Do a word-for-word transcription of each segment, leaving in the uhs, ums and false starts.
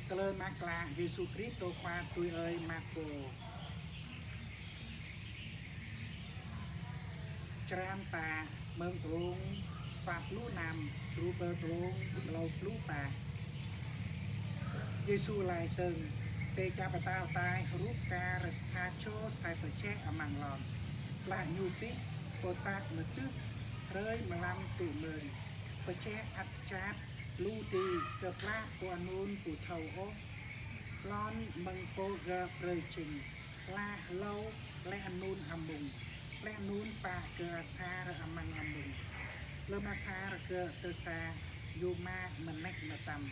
Tơlơi mơak klă Yêsu Kristô Khua tui ơi Markô. Črăn pă, mơ̆ng glông pă pluh năm truh pơ glông klâo pluh pă. Yêsu laĭ dơ̆ng: Dêh čar pơtao adai hrup kar sa čô sai pơjeh amăng lŏn. Klă ñu pĭt, pơtă mơdưh, hrơi mlam tŭ mơ̆n, pơjeh ăt čăt, lu đĭ, kơplah pô anŭn ƀu thâo ôh. Lŏn mơ̆ng pô gơ̆ brơi jing, laih hlâo laih anŭn amŭng, laih anŭn pă kơ asar amăng amŭng. Lơ̆m asar gơ̆ tơsa, ñu mă mơneč mơtam,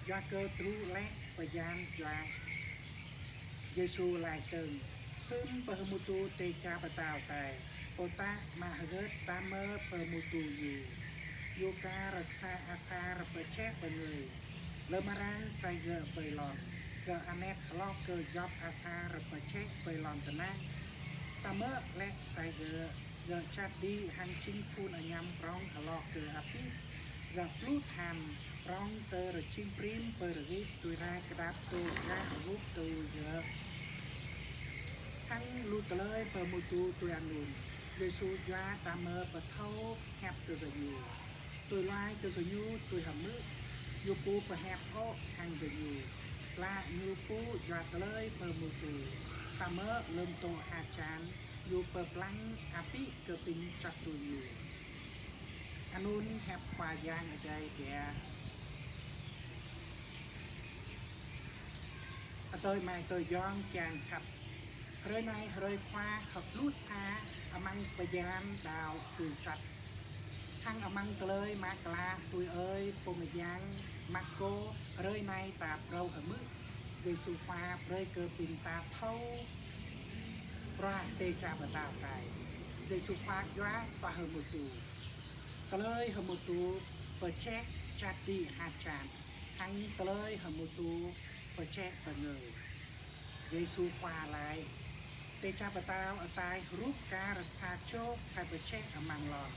yua kơ truh laih bơyan yua. Yêsu laĭ dơ̆ng: Hưn pơhmutu dêh čar pơtao adai, pơtă mă hơgĕt ta mơ̆ pơhmutu ñu? Ñu kar sa asar pơjeh bơngơi. Lơ̆m arăng sai gơ̆ ƀơi lŏn, gơ̆ anet hloh kơ djŏp asar pơjeh ƀơi lŏn tơnah. Samơ̆ laih sai gơ̆, gơ̆ čăt đĭ hăng jing phun añăm prŏng hloh kơ abih, gơ̆ pluh than prŏng tơ rơjing brĭm ƀơi rơngit tui rai kơdăp tŏ gah rơgup tui gơ̆. Hăng lu tơlơi pơhmutu tui anŭn, Yêsu yua ta mơ̆ pơthâo hiăp kơ gơñu. Tui laĭ kơ gơñu tui hmư̆, ñu ƀu pơhiăp ôh hăng gơñu, klă ñu ƀu yua tơlơi pơhmutu. Samơ̆ lơ̆m tŏ hơjăn, ñu pơblang abih kơ ƀing čuăt tui ñu. Anŭn hiăp Khua Yang Adai biă. Adơi amai adơi ayŏng kiăng khăp. Hrơi anai hrơi Khua hơpluh sa amăng bơyan đaŏ tui čuăt. Hăng amăng tơlơi mơak klă tui ơi pô mơyang Markô, hrơi anai ta phrâo hmư̆, Yêsu Khua brơi kơ ƀing ta thâo bruă dêh čar pơtao adai. Yêsu Khua yua dua hmutu. Tơlơi hmutu pơjeh čăt đĭ hơjăn, hăng tơlơi hmutu pơjeh bơngơi. Yêsu Khua laĭ: Dêh čar pơtao adai hrup kar sa čô sai pơjeh amăng lŏn.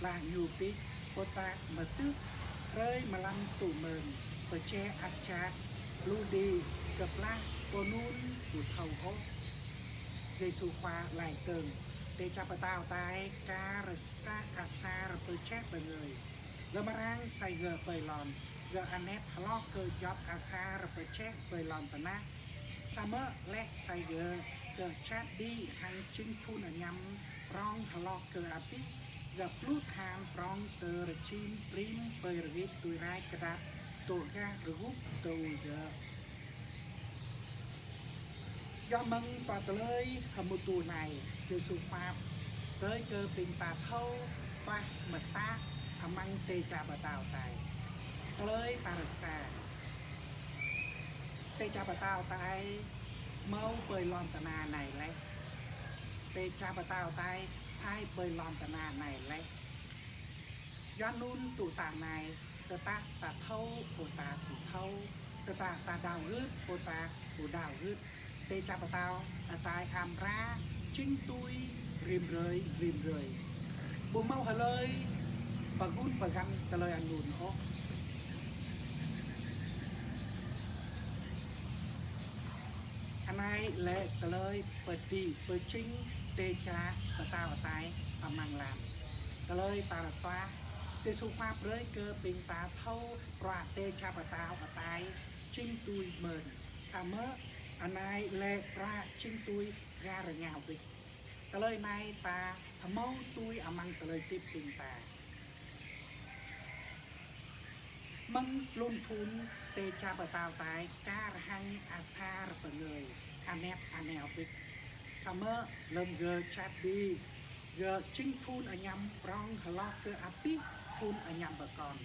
Laih ñu pĭt, pơtă mơdưh, hrơi mlam tŭ mơ̆n, pơjeh ăt čăt, lu đĭ, kơplah pô anŭn ƀu thâo ôh. Yêsu Khua laĭ dơ̆ng: Dêh čar pơtao adai kar sa asar pơjeh bơngơi. Lơ̆m arăng sai gơ̆ ƀơi lŏn, gơ̆ anet hloh kơ djŏp asar pơjeh ƀơi lŏn tơnah. Samơ̆ laih sai gơ̆, gơ̆ čăt đĭ hăng jing phun añăm prŏng hloh kơ abih, gơ̆ pluh than prŏng tơ rơjing brĭm ƀơi rơngit tui rai kơdăp tŏ gah rơgup tui gơ̆. Yua mơ̆ng dua tơlơi hmutu anai, Yêsu Khua brơi kơ ƀing ta thâo dua mơta amăng dêh čar pơtao adai. Tơlơi tal sa, dêh čar pơtao adai hmâo ƀơi lŏn tơnah anai laih. Dêh čar pơtao adai sai ƀơi lŏn tơnah anai laih. Yua anŭn tŭ ta anai, tơdah ta thâo, ƀôdah ta ƀu thâo, tơdah ta đaŏ gưt, ƀôdah ta ƀu đaŏ gưt, dêh čar pơtao adai amra jing tui rĭm hrơi, rĭm hrơi. Ƀu hmâo hlơi pơgun pơgăn tơlơi anŭn ôh. Anai lĕ tơlơi pơđĭ pơjing dêh čar pơtao adai amăng lăm. Tơlơi tal dua, Yêsu Khua brơi kơ ƀing ta thâo bruă dêh čar pơtao adai jing tui mơ̆n. Samơ̆ anai lĕ bruă jing tui gah rơngiao đôč. Tơlơi anai ta hmâo tui amăng tơlơi hơdip ƀing ta. Mơ̆ng hlŭn phŭn dêh čar pơtao adai kar hăng asar bơngơi, anet aneo bĭt. Samơ̆ lơ̆m gơ̆ čăt đĭ, gơ̆ jing phŭn añăm prŏng hloh kơ abih phŭn añăm pơkŏn.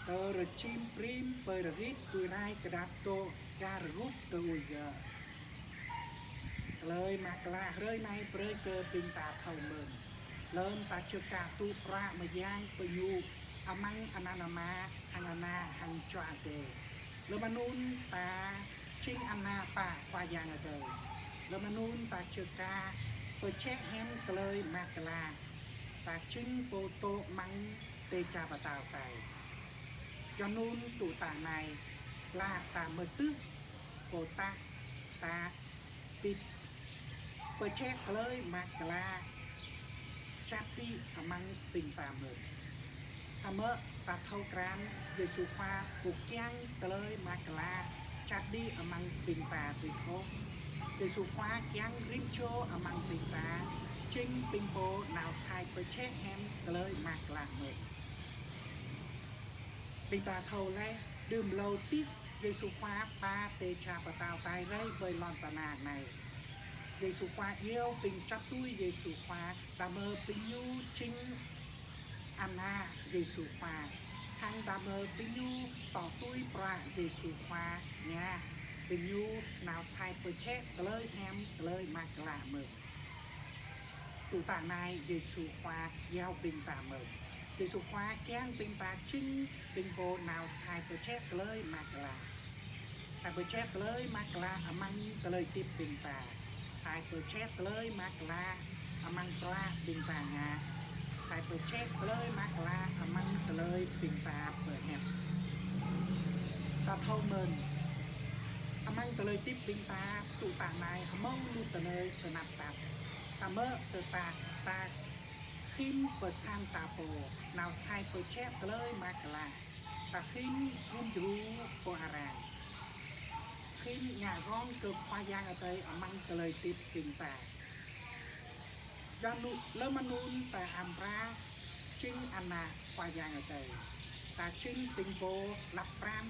Tơ rơjim brĭm ƀơi rơngit tui rai kơdăp tŏ gah rơgup tui gơ̆. Tơlơi mơak klă hrơi anai brơi kơ ƀing ta thâo mơ̆n. Lơ̆m ta čơkă tŭ bruă mơyang pơñu amăng anăn Ama hăng Ană hăng Jua Adai. Lơ̆m anŭn ta jing ană bă Khua Yang Adai. Lơ̆m anŭn ta čơkă pơjeh hiam tơlơi mơak klă. Ta jing pô dŏ amăng dêh čar pơtao adai. Yua anŭn tŭ ta anai, Klă ta mơtưh, pô ta, ta tit pơčeh tơlơi mơak klă čăt đĭ amăng ƀing ta mơ̆n. Samơ̆ ta thâo krăn Yêsu Khua ƀu kiăng tơlơi mơak klă čăt đĭ amăng ƀing ta tui ôh. Yêsu Khua kiăng rĭm čô amăng ƀing ta, jing ƀing pô nao sai pơčeh hiam tơlơi mơak klă mơ̆n. Ƀing ta thâo laih, đưm hlâo tih Yêsu Khua ba tơča pơtao tai rai ƀơi lŏn tơnah anai. Yêsu Khua iâu ƀing čăp tui Yêsu Khua, đah mơ̆ ƀing ñu jing ană Yêsu Khua, hăng đah mơ̆ ƀing ñu tŏ tui prăk Yêsu Khua ngă, ƀing ñu nao sai pơčeh tơlơi hiam tơlơi mơak klă mơ̆n. Tŭ tă anai Yêsu Khua iâu ƀing ta mơ̆n. Yêsu Khua kiăng ƀing ta jing ƀing pô nao sai pơčeh tơlơi mơak klă. Sai pơčeh tơlơi mơak klă amăng tơlơi hơdip ƀing ta. Sai pơčeh tơlơi mơak klă amăng prăk ƀing ta ngă. Sai pơčeh tơlơi mơak klă amăng tơlơi ƀing ta pơhiăp. Ta thâo mơ̆n, amăng tơlơi hơdip ƀing ta tŭ tă anai hơmâo lu tơlơi tơnap tap. Samơ̆ tơdah ta khĭn pơsăn ta pô nao sai pơčeh tơlơi mơak klă, ta khĭn gum djru pô arăng, khĭn ngă rŏng kơ Khua Yang Adai amăng tơlơi hơdip ƀing ta. Yua anŭn, lơm anŭn ta amra jing ană Khua Yang Adai. Ta jing ƀing pô lăp pran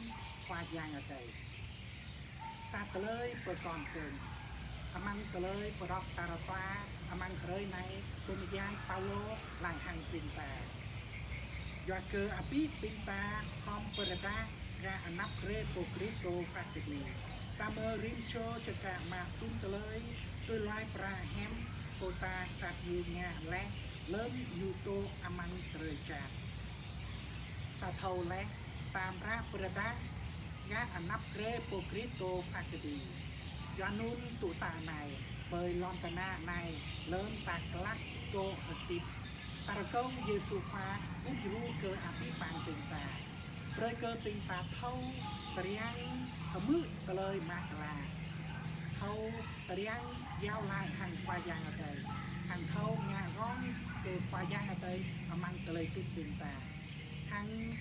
Khua Yang Adai. Sa tơlơi pơkŏn dơ̆ng. Amăng tơlơi pơđok ta rơpa, amăng hrơi anai, pô mơyang Paulô laĭ hăng ƀing ta. Yua kơ abih ƀing ta khŏm pơrơđah gah anăp grê pô Kristô phat kơđi. Đah mơ̆ rĭm čô čơkă mă tŭm tơlơi tui laĭ prăk hiam pô ta sat ñu ngă laih lơm ñu dŏ amăng drơi jăn. Ta thâo laih, ta amra pơrơđah gah anăp grê pô Kristô phat kơđi. Yua anŭn tŭ tă anai, ƀơi lŏn tơnah anai, lơm ta glăk dŏ hơdip, ta rơkâo Yêsu Khua gum djru kơ abih bang ƀing ta. Brơi kơ ƀing ta thâo triang hơmư̆ tơlơi mơak klă. Thâo triang iâu laĭ hăng Khua Yang Adai. Hăng thâo ngă rŏng kơ Khua Yang Adai amăng tơlơi hơdip ƀing ta. Hăng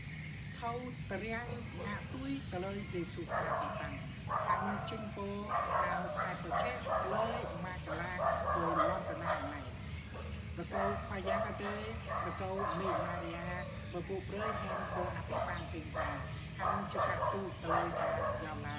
thâo triang ngă tui tơlơi Yêsu Khua pơtă. Hăng jing pô nao sai pơčeh tơlơi mơak klă ƀơi lŏn tơnah anai. Rơkâo Khua Yang Adai, rơkâo Mĭ Maria, pơpŭ brơi hiam kơ abih bang ƀing ta, hăng čơkă tŭ tơlơi ta iâu laĭ.